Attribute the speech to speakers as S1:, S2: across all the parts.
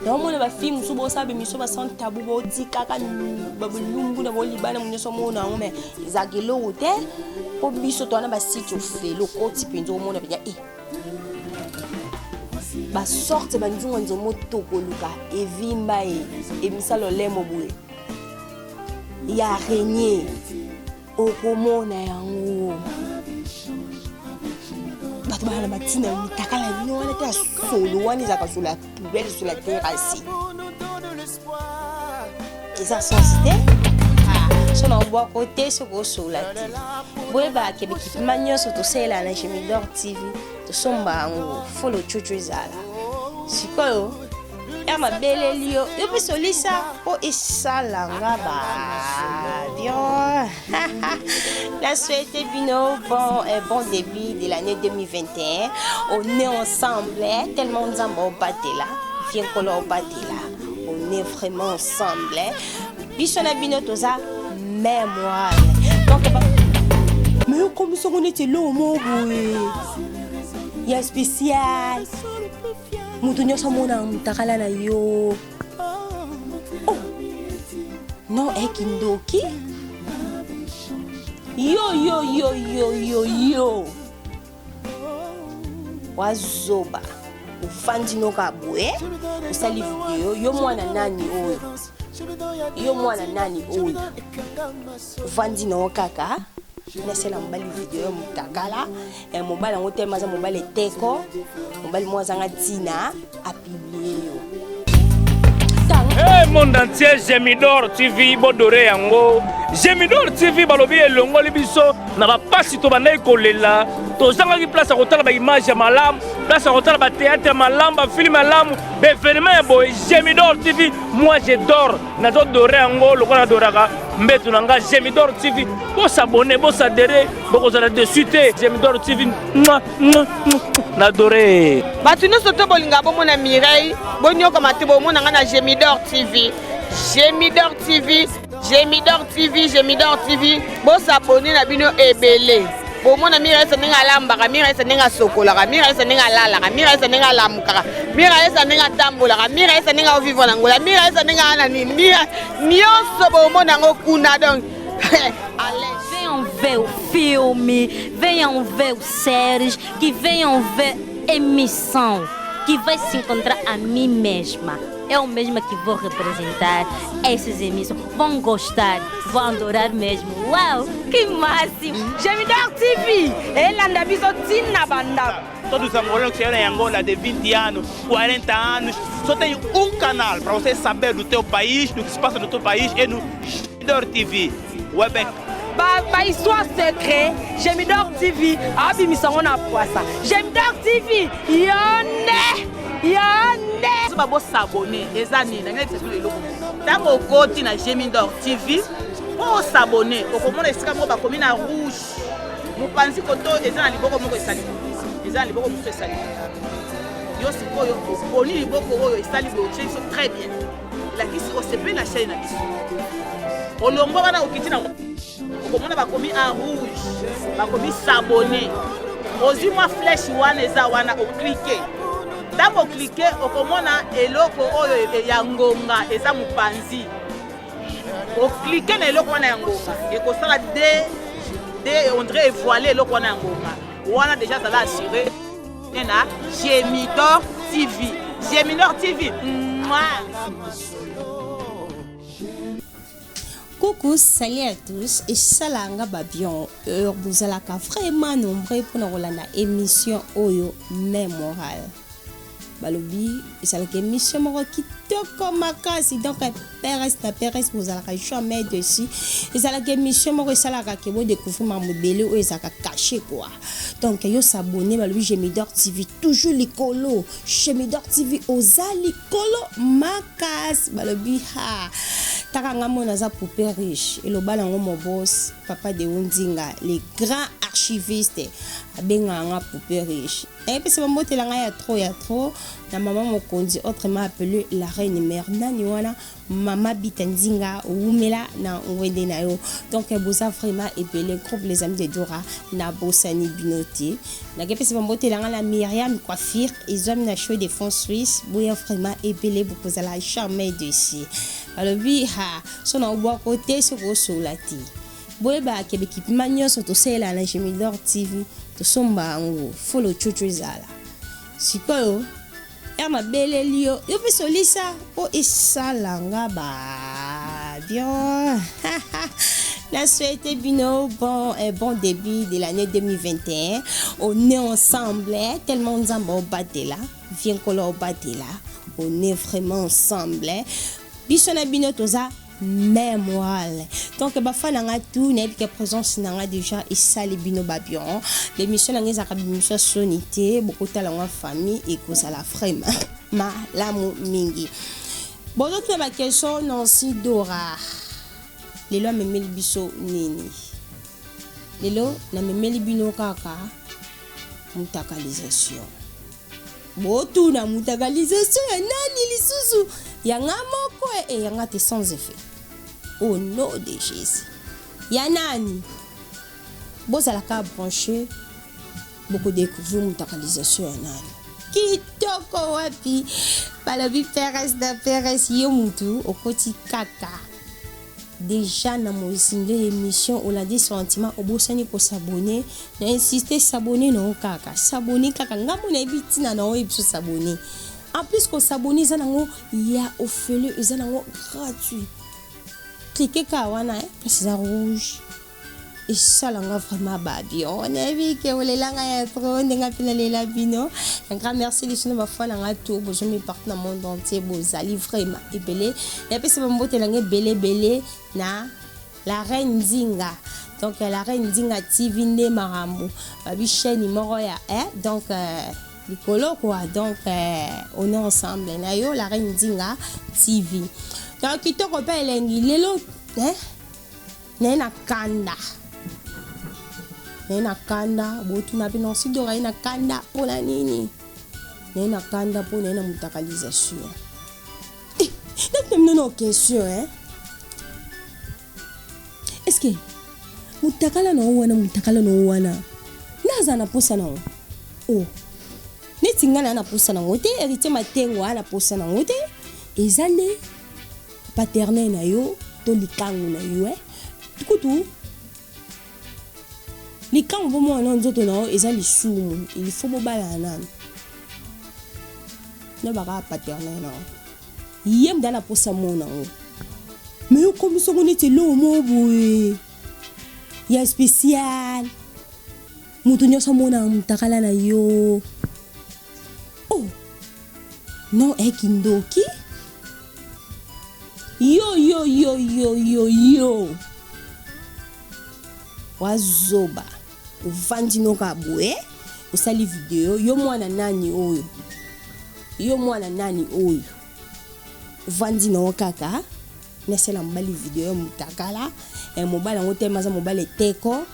S1: Naomona ba fille mosusu bosala b'emission ba sans tabou botikaka bolumbu na bolibana mo nyonso omona yango mais ezalaka eloko te mpo biso towana basite ofele okoti mpenza omona mpenza e basorte banzunga nzomo tokoluka evimba ye emisa lolemo boye ya araignée okomona yango bato baa na batina ya mitakala bino wana te ya solo wana ezalaka solo ya poubelle solo ya terrasse eza sense te ah, so na obwako te soki osola te boyebaka ke bikipema nyonso tosalela na gemidor tv tosomba yango folo cucu ezala sikoyo ya mabeleli yo yo mpe solisa mpo esala nga ba bien na souhaite bino bon, eh, bon début de l'année 2021 on est ensemble eh, tellement nzambe obatela vie nkolo obatela on est vraiment ensemble eh. biso na bino toza même wana donc mais okomisi yango neti eloko moko boye ya spécial moto nyonso amona mutakala na yo oh. non eh, kindoki yo yo yo yo yo yo wazoba ofandi noka boye osali video yo mwana nani oyo yo mwana nani oyo ofandi nao kaka nasala mobali video ya motakala ya mobali yango telema aza mobali eteko mobali moko azanga ntina apiblie yo.
S2: Hey, monde entier Gemidor TV bodore yango Gemidor TV balobi elongoli biso na bapasi tobandaki kolela tozangaki place ya kotala baimage ya malamu place ya kotala batheatre ya malamu bafilme ya malamu baevenement ya boye Gemidor TV moi je dors nazo dore yango lokola nadoraka mbeto na nga Gemidor TV bosabone bosadere bokozala dessus te Gemidor TV na dore
S3: bato nyonso to bolinga bomona Mireille bonyokama te bomona nga na Gemidor TV Gemidor TV Gemidor TV Gemidor TV bosabone na bino ebele bomona Mireille ndenge alambaka Mireille ndenge asokolaka Mireille ndenge alalaka Mireille ndenge alamukaka Mireille ndenge atambolaka Mireille ndenge aovivre na ngola Mireille ndenge ana nini Mireille nyonso bomona yango kuna donc
S4: Venham ver o filme, venham ver os séries, que venham ver emissão, que vai se encontrar a mim mesma. Eu mesma que vou representar essas emissões. Vão gostar, vão adorar mesmo. Uau, que máximo!
S3: Gemidor TV, elanda biso ntina bandako.
S5: Todos os angolanos que chegaram em Angola de 20 anos, 40 anos, só tem um canal para você saber do teu país, do que se passa no teu país, é no Gemidor TV. Webek.
S3: Ba, ba histoire secret, Gemidor TV, abimisa yango na pwasa. Gemidor TV, yonde, yonde.
S5: Soba bo s'abonner eza nini na ngai bino eloko ntango okoti na Gemidor TV mpo osabone okomona esika moko bakomi na rouge mopanzi koto eza na liboko moko esali eza na liboko mosusu esali yo sikoyo oponi liboko oyo esali boye otie biso très bien elakisi osepeli na chaine na biso olongwa wana okiti na okomona bakomi en rouge bakomi s'abonner ozwi mwa flèche wana eza wana oklike ntango oklike okomona eloko oyo ya ngonga eza mopanzi oklike na eloko wana ya ngonga ekosala de de on dirait evoile eloko wana ya ngonga wana deja azala assuré na Gemidor TV Gemidor TV Mouah.
S1: Coucou, salut à tous. Et salanga ba bien heure bozalaka vraiment nombreux pour kolanda émission oyo mémorale. Balobi ezalaka émission moko kitoko makasi donc PRS na PRS bozalaka jamais dessus. Ezalaka émission moko esalaka ke bo découvrir makambo ebele oyo ezalaka caché quoi. Donc yo s'abonner balobi Gemidor TV toujours likolo. Gemidor TV oza likolo makasi balobi ha. Taka nga mona aza poupée riche eloba nango mon boss papa Deo Nzinga le grand archiviste abengaka nga poupée riche. Nayepesa bambote na ngai ya trop ya trop na mama mokonzi autrement appelée la reine mère nani wana mama Bita Nzinga wumela na ngwende na yo. Donc boza vraiment ebele groupe les amis de Dora na bosani bino te. Nakepesa bambote na ngai na Myriam coiffure ezwami na show de fonds suisse boya vraiment ebele bokozala jamais dessus. Balobi ha so na obwako te soki osola te. Boyeba ke bekipima nyonso tosalela na Gemidor TV tosomba yango folo coco ezala. Sikoyo ya mabeleli yo yo mpe solisa mpo esala nga ba bien. Na souhaite bino bon, eh, bon début de l'année 2021. On est ensemble, eh, tellement nzambe obatela, viens nkolo obatela. On est vraiment ensemble. Eh. Biso na bino toza même moral. Donc bafan na nga tout nayebi ke présence na nga déjà esali bino ba bien. L'émission na nga ezalaka émission soni te, bokotala ngo famille ekozala vraiment malamu mingi. Bozotuna ba question Nancy Dora. Lelo amemeli biso nini? Lelo namemeli bino kaka mutakalisation. Botuna mutakalisation ya nani lisusu? Ya nga moko e ya nga te sans effet. Au nom de Jésus. Ya nani? Bozalaka branché bokodécouvrir mutakalisation ya nani. Kitoko wapi? Balobi Perez na Perez yo mutu okoti kaka. Déjà na mozindo ya émission olandi sentiment obosani ko s'abonner na insister s'abonner na yo kaka s'abonner kaka nga mona yebi ntina na oyebi biso s'abonner en plus ko s'abonner eza nango ya ofele eza nango gratuit cliquer kaka wana eh, place eza rouge esala nga vraiment babio nayebi ke olela nga ya trop ndenge mpe nalela bino. Un grand merci lisusu na bafan na nga to bozomi partout na monde entier, bozali vraiment ebele. Napesa bambote na nga ebele ebele na la reine Nzinga. Donc la reine Nzinga TV nde makambo babi chaîne moko ya eh, donc likolo quoi. Donc on est ensemble na yo la reine Nzinga TV. Donc kitoko mpe elengi lelo eh, naye na kanda, naye na kanda. Botuna mpe Nancy Dora ye na kanda mpona nini? Naye na kanda mpo naye na mutakalisation. Natuna bino na question eh? Est-ce que mutakala na wana, mutakala na wana naza na posa na o neti ngai na na posa nango te? Héritier Matengo aa na posa nango te, eza nde paternel na yo to likangu na yo eh? Kutu likangu mpo mwana nzoto na yo eza lisumu, il faut bobalana nanu na baka paternel na yo ye mutu na posa mona yango. Me yo komi songo neti eloko moko boye ya spécial, moto nyonso amona mutakala na yo. Oh non, ekindoki yo yo yo yo yo yo wazoba ovandi noka boye osali video yo mwana nani oyo, yo mwana nani oyo ovandi na yo kaka nasala mobali video ya mutakala. Mobali yango te aza mobali eteko,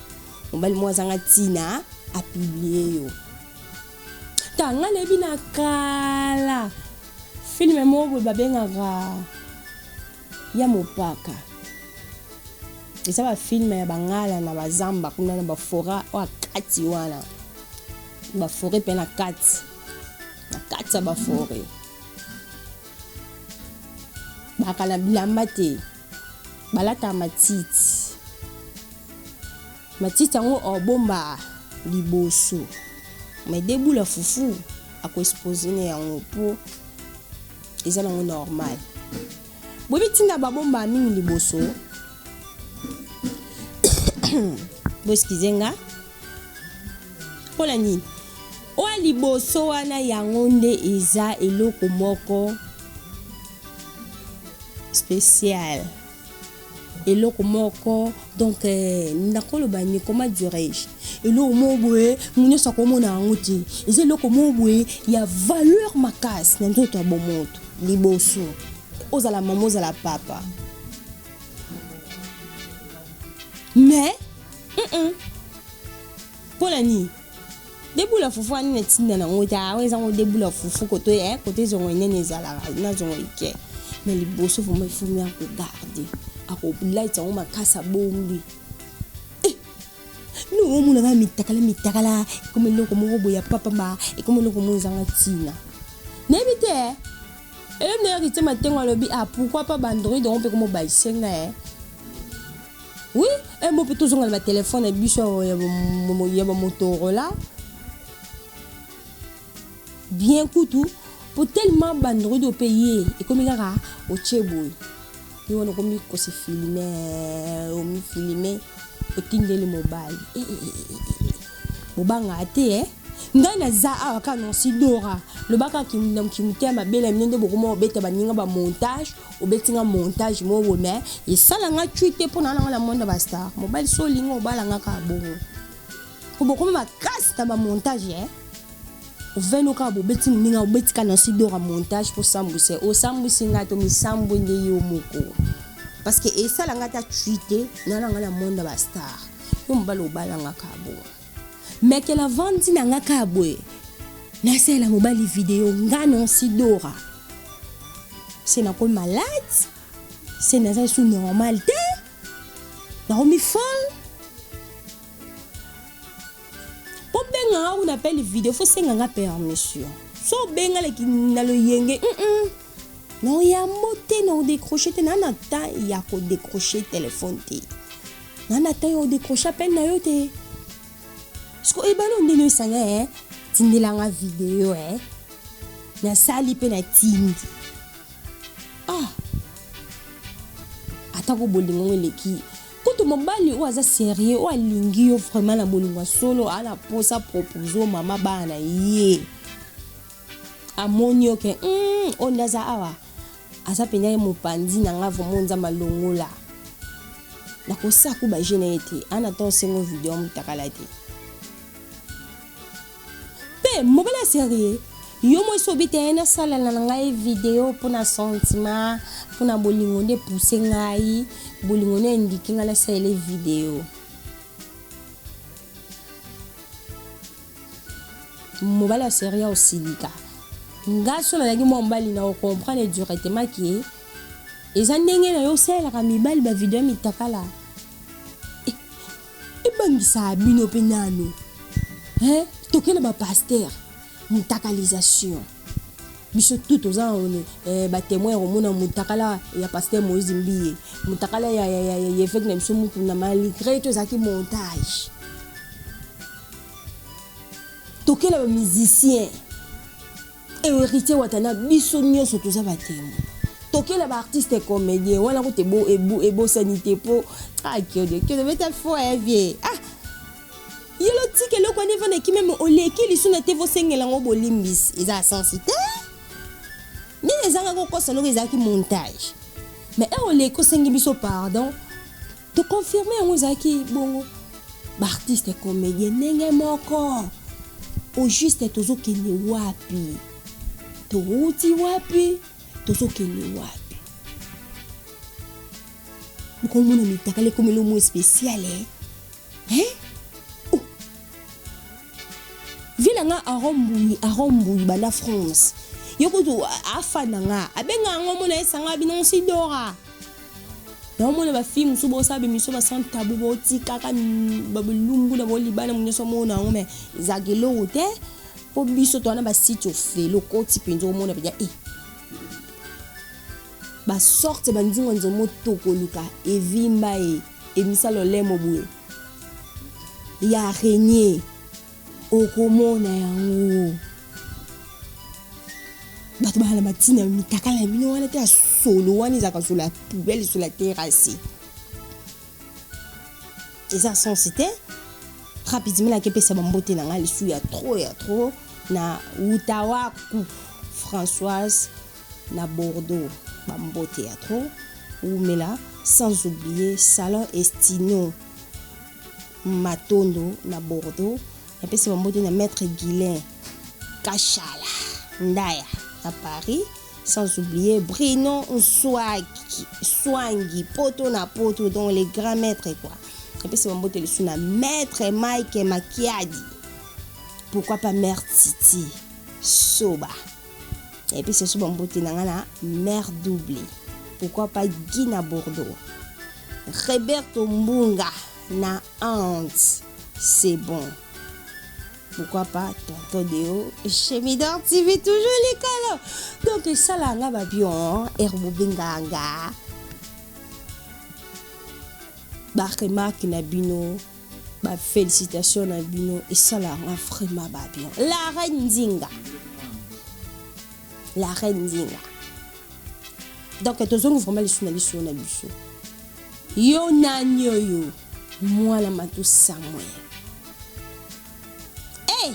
S1: mobali moko azanga ntina apublier yo. Ta nga nayebi na kala film moko boye babengaka ya mopaka, eza bafilm ya bangala na bazamba kuna na baforet oyo kati wana, baforet mpe na kati, na kati ya baforet baka na bilamba te, balataka matiti. Matiti yango obomba liboso mais debula fufu akoexpose ne yango mpo eza nango normal. Boyebi ntina babomba mingi liboso? Boexcuser nga. Mpona nini? Oyo liboso wana yango nde eza eloko moko spécial, eloko moko donc nakoloba ni comment dirais-je, eloko moko boye mo nyonso akomona yango te, eza eloko moko boye ya valeur makasi na nzoto ya bomoto. Liboso ozala mama, ozala papa. Mais mpo na nini debula fufu wana na ntinda nango te awa eza ngo debula fufu koto eh, kote zongo enene ezalaka na zongo ike mais liboso vraimen ifumi akogarde akolaita yango makasi abombi eh, no omona kaka mitakala mitakala ekomi eloko moko boye ya papamba ekomi eloko moko ezanga ntina nayebi te eh. Elombe na Héritier Matengo alobi ah pourquoi pas ba Android yango mpe komo baise nga eh. Oui, eh mo mpe tozonga na ba téléphone na biso ya ya ba Motorola. Bien kutu po tellement ba Android oyo mpe ye ekomi kaka otie boye. Yo wana okomi ko se filmer, omi filmer otindeli mobali. Eh, eh, eh, eh, eh. Bobanga te eh. Ngai naza awa kaka Nancy Dora loba kaka kimotema mabe na bino nde bokoma obeta baninga ba montage obeti nga montage moko boye mais esala nga cui te mpo na nga na monde ya ba star mobali so olingi obala nga kaka bongo po bokoma makasi na ba montage eh oveno kaka bobeti moninga obeti kaka Nancy Dora montage mpo sambwisa osambwisi nga to misambwe nde yo moko parce que esala nga ata cui te na nga na monde ya ba star yo mobali obala nga kaka bongo. Mais que na vandi na nga kaka boye nasalela mobali video nga Nancy Dora se nakomi malade se naza lisusu normal te nakomi folle po benga nga kuna appel video fo senga nga permission so obenga leki na loyenge mm -mm. na oyambo te na odécroche te na na temps ya kodécroche telefone te na na temps ya odécroche appel na yo te siko ebana ndenge esanga e tindelanga video e nasali mpe natindi ah atako bolingo ngo eleki kutu mobali oyo aza serieux oyo alingi yo vraiment na bolingo ya solo ana posa propose mama bana na ye amoni yo ke mm, oyo nde aza awa aza mpenza ye mopanzi na nga vraimen nzambe alongola nakosaku baje na ye te ana ta osengo video motakala te mpe mobali ya serie yo mwasi obi te nasalela na ngai video mpo na sentiment mpo na bolingo nde pousse ngai bolingo nde endiki ngai nasalele video Mobali ya serieux osilika. Nga so nazalaki mwa mobali na comprendre directement que eza ndenge na yo osalelaka mibali ba video ya mitakala. Eh, ebangisaka bino mpe nano. Hein? Toke na ba pasteur. Mutakalisation. Biso tout toza eh, ba témoin ya komona mutakala ya pasteur Moïse Mbiye. Mutakala ya ya ya, ya évêque na biso Mukuna malgré tout ezalaki montage. Tokela ba musiciens Heritier Watana biso nyonso toza ba témoin. Tokela ba artiste comédien wana kote ebosani te po ah kiodo kiodo beta fo eh vie ah yo lotika eloko wana evanda kimia me oleki lisu na te vosengela yango bolimbisi eza sensi te nini ezanga kokosa noko ezalaki montage mais heure oleki osengi biso pardon To confirmer yango ezalaki bongo ba artiste comedien ndenge moko au juste tozokende wapi towuti wapi tozokende wapi bokomona mitakala ekomeli omo spécial eh? Hein? Oh. Vie na nga Aaron Mbuyi, Aaron Mbuyi banda France. Yo kutu afa na nga. Abenga yango mona esanga bino sidora. Naomona ba fille mosusu bosala b'emission ba sans tabou botikaka ba bilumbu na bolibana nyonso mona yango mais ezalaka eloko te mpo biso towana ba site ofele okoti mpenza omona mpenza e eh. basorte banzunga nzomo tokoluka evimba ye emisa lolemo boye ya araignée okomona yango bato bala matina mitakala ya bino wana te ya solo wana ezalaka solo ya poubelle solo ya terrasse eza sensi te rapidement nakepesa bambote na ngai lisu ya trop ya trop na utawaku françoise na bordeaux bambote ya trop wumela sans oublier salon estino Matondo na Bordeaux napesi ba mbote na maitre Guilain Kashala Ndaya na Paris sans oublier Bruno Nswaki Swangi poto na poto donc les grands maîtres quoi. Napesi bambote lisusu na Maître Mike Makiadi. Pourquoi pas Mère Titi Soba. Napesi lisusu bambote na nga na Mère Double. Pourquoi pas Gina Bordeaux. Roberto Mbunga na Ante. C'est bon. Pourquoi pas Tonton Deo chez Midor TV toujours likolo. Donc esala nga ba bien herbo benganga. Ba remarque na bino, ba félicitations na bino esala nga vraiment ba bien. La reine Nzinga. La reine Nzinga. Donc tozongi vraiment lisu na lisu na biso. Yo nani oyo mwana matu Samuel. Hey!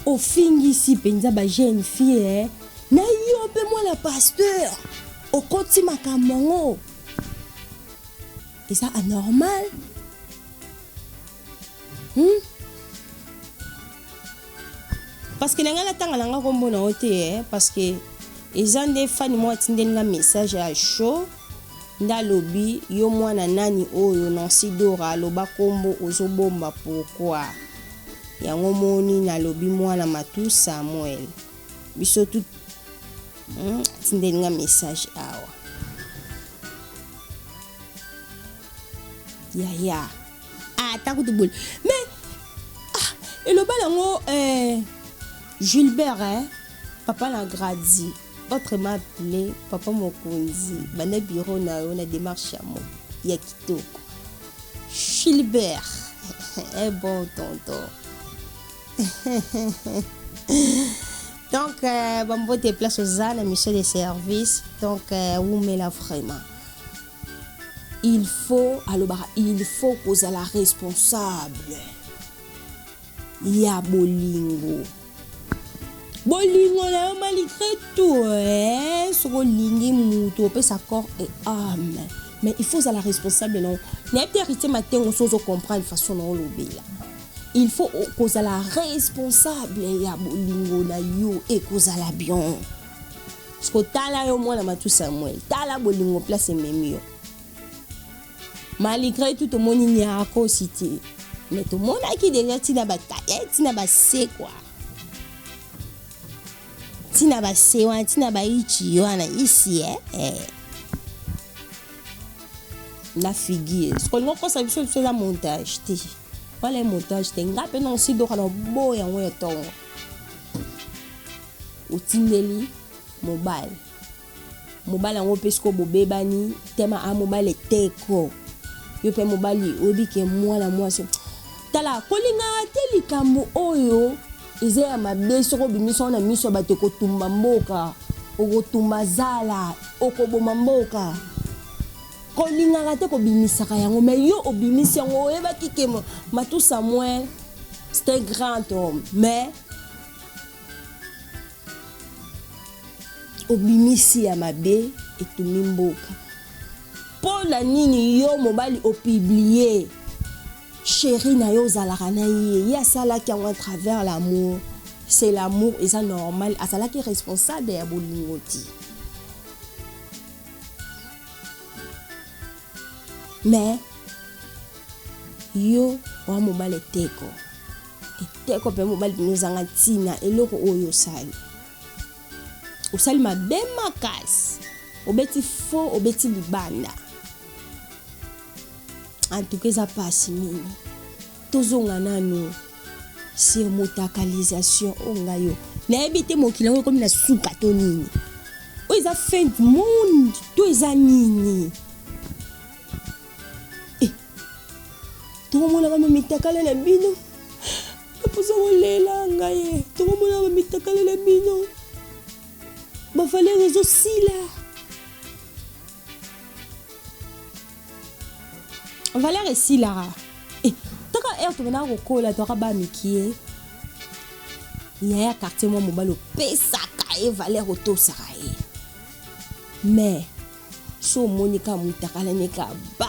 S1: Ofingisi mpenza ba jeune fille eh? Na yo mpe mwana pasteur okoti makambo yango eza anormal hmm? Parce que na ngai natanga na ngai kombo na yo te eh, parce que eza nde fani moko atindeli nga message ya chaud nde alobi yo mwana nani oyo Nancy Dora aloba kombo ozobomba pourquoi yango moni nalobi mwana matu Samuel biso tout atindeli nga message awa yaya ata kutu boye mais ah, eloba nango eh, Gilbert eh, papa na gradi autrement appelé papa mokonzi banda bureau na yo na démarche ya mo ya kitoko Gilbert eh bon tonton donc euh, bambote place oza na mission de service donc euh, wumela vraiment il faut alobaka il faut kozala responsable ya bolingo bolingo na yo malgré tout eh, soki olingi moto opesa corps et âme mais il faut ozala responsable na yo nayebi te héritier matengo so ozo comprendre façon na olobela il faut kozala responsable ya bolingo na yo ekozala bien Siko tala yo mwana matu Samuel, tala bolingo place ememi yo. Malgré tout tomoni niakosi te. Mais tomonaki déjà tina ba taille, tina ba se quoi. Tina ba se wana, tina ba ichi wana ici eh. eh. Na figure. Siko lingo kosa biso biso eza montage te. Wala montage te. Nga pe non si doka na boya yango ya tongo. Otindeli mobali mobali yango mpe sikoyo bobebani tema a mobali eteko yo mpe mobali oyebi ke mwana mwasi tala kolingaka te likambo oyo eza ya mabe soki obimisi yango na miso ya bato ekotumba mboka okotumba zala okoboma mboka kolingaka te kobimisaka yango mais yo obimisi yango oyebaki ke Matou Samuel c'est un grand homme mais Obimisi ya mabe etumbi mboka. Po na nini yo mobali o publier cherie na yo ozalaka na ye, ye asalaki yango à travers l'amour, c'est l'amour eza normal, azalaki responsable ya bolingo te. Mais yo oa mobali eteko. Eteko pe mobali bino ozanga ntina eloko oyo osali. Osali mabe makasi. Obeti faux, obeti libanda. En tout cas eza pasi mingi. Tozonga nanu sur mutakalisation oyo ngai yo. Nayebi te mokili yango ekomi na suka to nini. Oyo eza fin du monde to eza nini? Eh, tokomona ba mitakala na bino. Naposa kolela ngai eh. Tokomona ba mitakala na bino. Ba valeur ezosila. Valeur esilaka. Eh, taka heure tobandaka kokola toka ba mikie. Yaya quartier mwa mobali opesaka ye valeur otosaka ye. Mais so omoni ka mutakala ne ka ba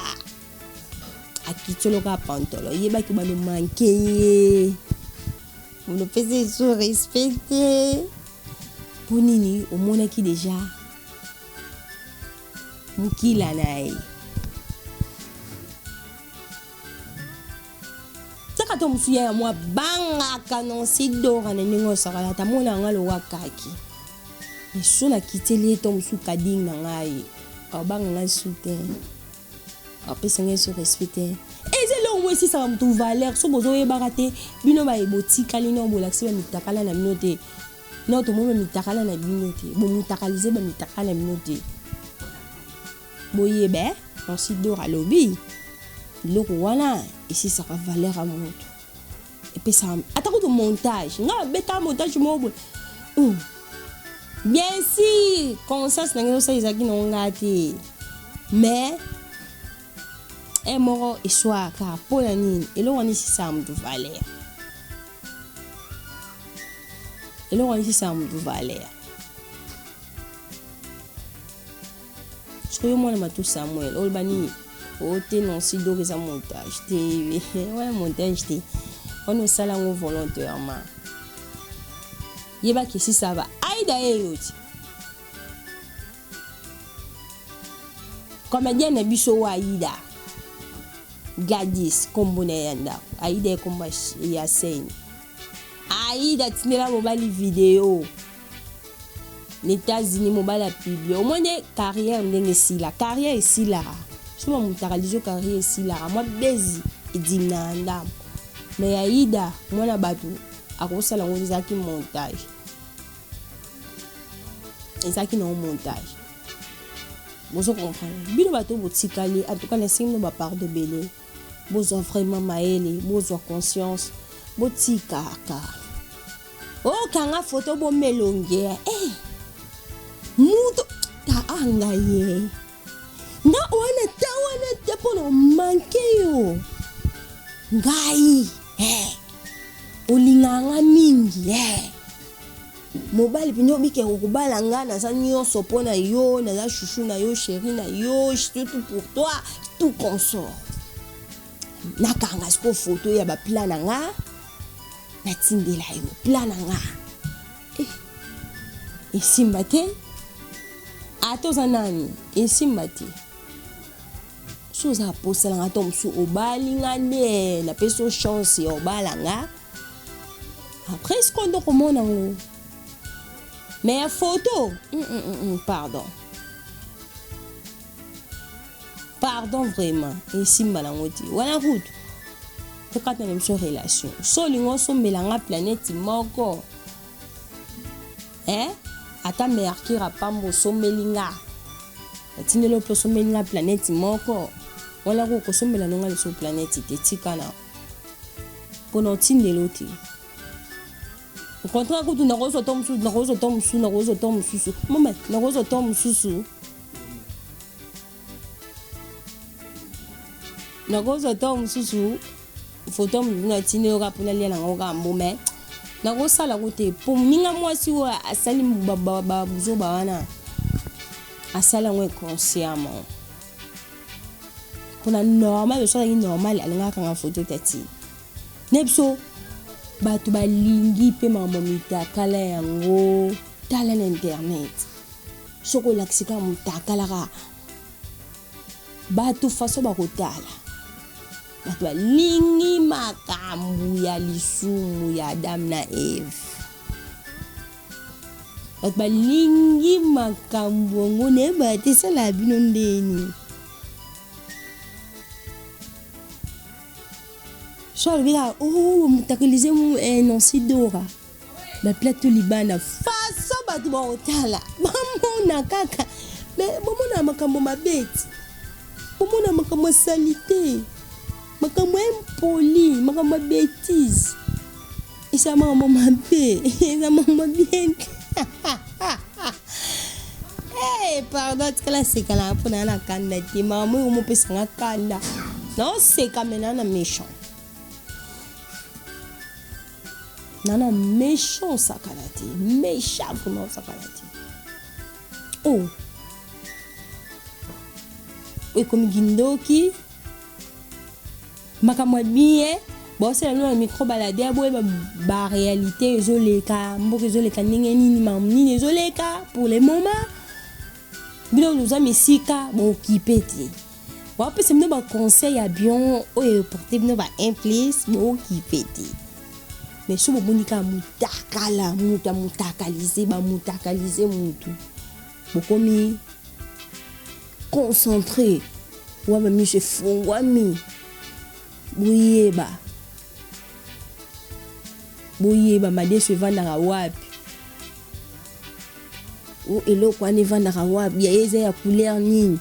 S1: akitiolo ka pantolo yebaki bano manke ye onopesa esu respect te mpo nini omonaki deja mokila na ye. to mosusu ya mwa bangaka Nancy Dora na ndenge osakala ata mona nga lowa kaki. Mais so nakiteli ye to mosusu kading na ngai. Abanga ngai su te. Apesa ngai so respect te. Eza eloko moko esisaka moto valeur so bozoyebaka te bino baye botikali no bolakisi ba mitakala na bino te. No tomoni ba mitakala na bino te. Bomutakalize ba mitakala na bino te. Boyeba eh? Nancy Dora alobi biloko wana esisaka valeur ya moto. Epesaka ata kutu montage. Nga babetaka montage moko boye. Bien sûr, conscience na ngai osala ezalaki na nga te. Mais e moko eswaka mpo na nini eloko wana esisaka moto valeur. Eloko wana esisaka moto valeur. Sikoyo mwana matu Samuel oloba nini? O te Nancy Dora eza montage te. Wana montage te. Wana osala yango volontairement. Yebaki esisa ba aida ye yo ti. Comédien na biso wa Aida. Gladys kombo na ye ya ndako. Aida ye kombo ya scène. Aida tindela mobali video. Na États-Unis mobali a publie. Omoni nde carrière ndenge esila. Carrière esilaka. So ba mutakalizo carrière esilaka. Mwa bezi edimna ndambo. Mais Aida mwana bato akosala yango ezalaki montage. Ezalaki nango montage. Bozo comprendre. Bino bato botikali en tout cas nasengi bino ba pardon ebele. Bozwa vraiment mayele, bozwa conscience, botikaka. Okanga photo bomelonge eh. Muto ta anga ye. Nga wana ta wana te mpo na manke yo. Ngai eh. Olingaka nga mingi eh. Mobali mpenza obike kokobala nga naza nyonso mpo na yo, naza chouchou na yo, chéri na yo, surtout pour toi, tout consort. Nakanga sikoyo photo ya ba plan na nga, natindela yo plan na nga. Eh, esimba te. Ata oza nani, esimba te. So oza posa na nga to mosusu obali nga nde napesi yo chance ya obala nga. Après sikoyo nde okomona yango. Mais ya photo, pardon. Pardon vraiment, esimba nango te. Wana kutu tokata na biso relation. So olingi osombela nga planète moko. Eh? Ata Mercure apamba osombeli nga. Atindeli yo mpe osombeli nga planète moko. Wana ko kosombela nonga lisusu planète te, tika na. Pona otindelo te. Au contraire kutu nakozwa to mosusu, nakozwa to mosusu, nakozwa to mosusu. Mama, nakozwa to mosusu. Nakozwa to mosusu photo mosusu natindi yo kaka mpona lia nango kaka mbo mais nakosala ko te mpo moninga mwasi oyo asali babuzoba wana asali yango inconsciemment mpona normal soki azalaki normal alingaka kanga photo tati na biso bato balingi mpe makambo mitakala yango tala na internet soki olakisi kaka motakala kaka bato faso bakotala bato balingi makambo ya lisumu ya Adam na Eve bato balingi makambo yango nayeba te esala bino ndeni so alobi kaka oh motakalize eh, Nancy Dora baplateau libanda faso bato bakotala bamona kaka me bomona makambo mabe ti bomona makambo ya salite makambo ya impoli makambo ya betise eza makambo mabe eza makambo bien te Hey, pardon tikala seka na mpo na na kanda te makambo oyo komopesa nga kanda naoseka me na na méchant na na méchant osakana te méchant vraiment osakana te oh ekomi kindoki makambo ya bien bosala bino na micro balade boyeba ba réalité ezoleka mboka ezoleka ndenge nini makambo nini ezoleka pour le moment bino toza misika bokipe te. Bapesa bino ba conseil ya bien oyo eporte bino ba un plus bokipe te. Mais soki bomoni kaka mutakala mutu amutakalize bamutakalize mutu bokomi concentre wama miso efungwami boyeba boyeba madesu evandaka wapi o eloko wana evandaka wapi ya ye eza ya couleur nini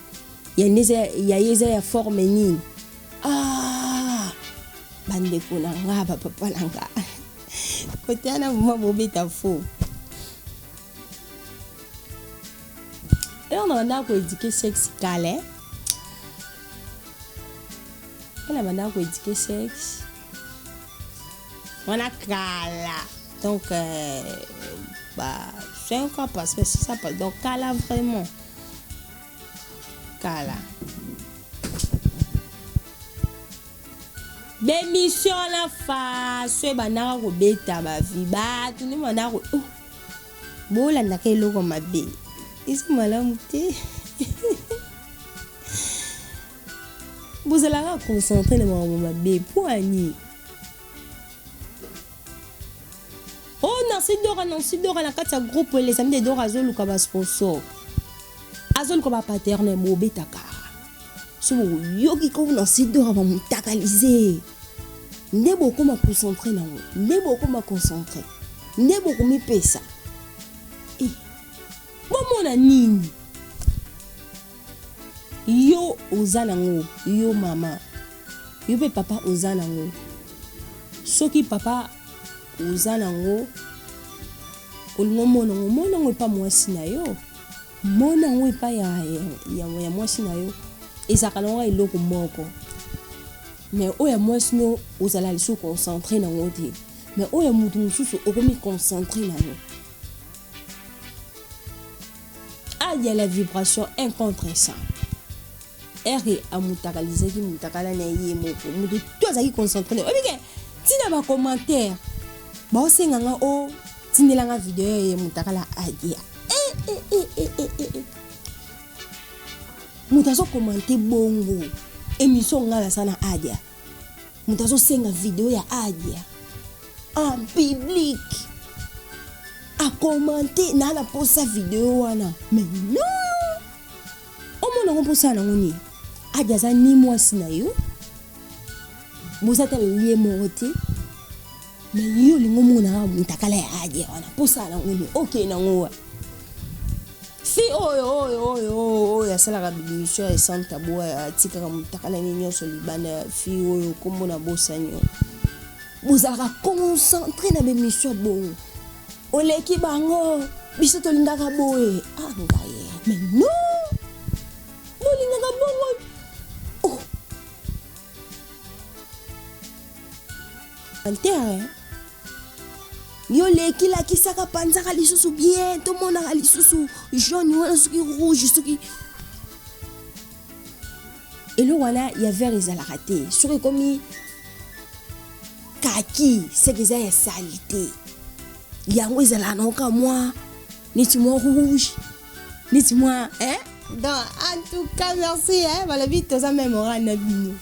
S1: ya nde ya ye eza ya forme nini ah bandeko na nga bapapa na nga kote wana vraimen bobeta faux eloko na bandaka koedike sexe kala mpe na bandaka koedike sexe wana kala donc euh, ba 5 ans parce que 6 ans donc kala vraiment kala B'emission wana façon ebandaka kobeta ba vie batu nde bandaka ko oh bolandaka eloko mabe eza malamu te bozalaka concentre na makambo mabe mpo ani oh Nancy Dora Nancy Dora na kati ya groupe les amis de Dora azoluka ba sponsor azoluka ba paternel bobetaka Soki boyoki ko Nancy Dora ba mutakalize nde bokoma concentre nango nde bokoma concentre nde bokomipesa eh, bomona nini yo oza nango yo mama yo mpe papa oza nango soki papa oza nango olingo omona yango omona yango epa mwasi na yo Mona yango epai ya, ya, ya, ya mwasi na yo ezalaka nango eloko moko mais oyo ya mwasi no ozala lisusu concentre nango te mais oyo ya moto mosusu okomi concentre nango adia la vibration un contre 100 ere amutakalizaki mutakala na ye moko moto to azalaki concentre na obike ntina bacommentaire baosenga nga o tindela nga video ye mutakala adia eh, eh, eh, eh, eh, eh. eh. moto azokomante bongo émission nga naza na adia moto azosenga video ya adia en public akomante naa na posa video wana mais non omona yango mposa nango nini adi aza ni mwasi na yo boza ata lie moko te me yo olingi omona kaka mutakala ya adi wana mposa nango nini okei nango wa fi oyo oyo oyo oyo asalaka bimission ya sans tabou atikaka mutakala ni nyonso libanda ya fi oyo nkombo na bosani oyo bozalaka concentre na bemission bongo Oleki bango biso tolingaka boye ah ngai mais non bolingaka bongo oh. Antere yo leki lakisaka panzaka lisusu bien tomonaka lisusu jaune wana soki rouge soki eloko wana ya vert ezalaka te soki ekomi kaki seke eza ya salite yango ezalaka nango kaka mwa neti mwa rouge neti mwa eh? donc en tout cas merci eh? balobi toza meme oral na bino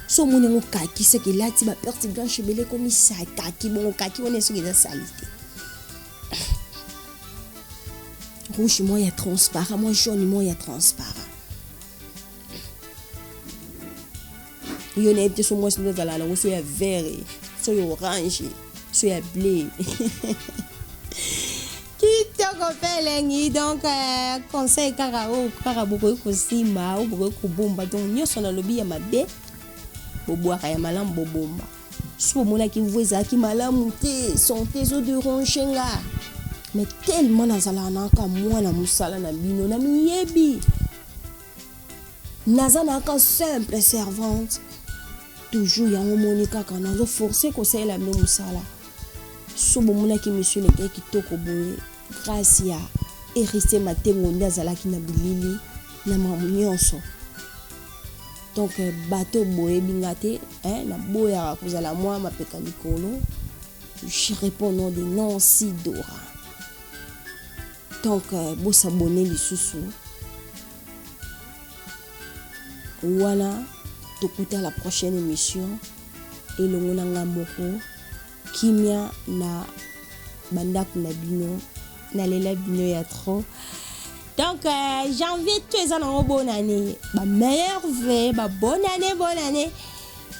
S1: so omoni yango kaki seke elati baperte blanche ebele ekomi kaki bongo kaki wana soki eza salite rouge mwa ya transparent mwa jaune mwa ya transparent yo nayebi te so mwasi nde azalaka nango so ya vert so ya orange so ya bleu kitoko mpe elengi donc euh, conseil kaka oyo kaka bokoki kosimba oyo bokoki kobomba donc nyonso nalobi ya mabe bobwaka ya malamu bobomba so bomonaki voi ezalaki malamu te sante ezoderange nga mais tellement nazalaka naka mwana mosala na bino na miyebi Naza naka simple servante toujours yango omoni kaka nazo force kosalela bino mosala so bomonaki monsieur leke kitoko boye grâce ya héritier matengo nde azalaki na bilili na makambo nyonso donc euh, bato boyebi nga te eh, naboyaka kozala mwa mapeka likolo je réponds nom de Nancy Dora donc euh, bosabone lisusu. Wana tokuta la prochaine émission elongo na nga moko kimia na bandako na bino nalela bino ya trop. Donc janvier to eza nango bonne année, ba meilleurs vœux, ba bonne année, bonne année.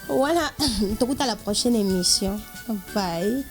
S1: Wana tokuta la prochaine émission. Bye.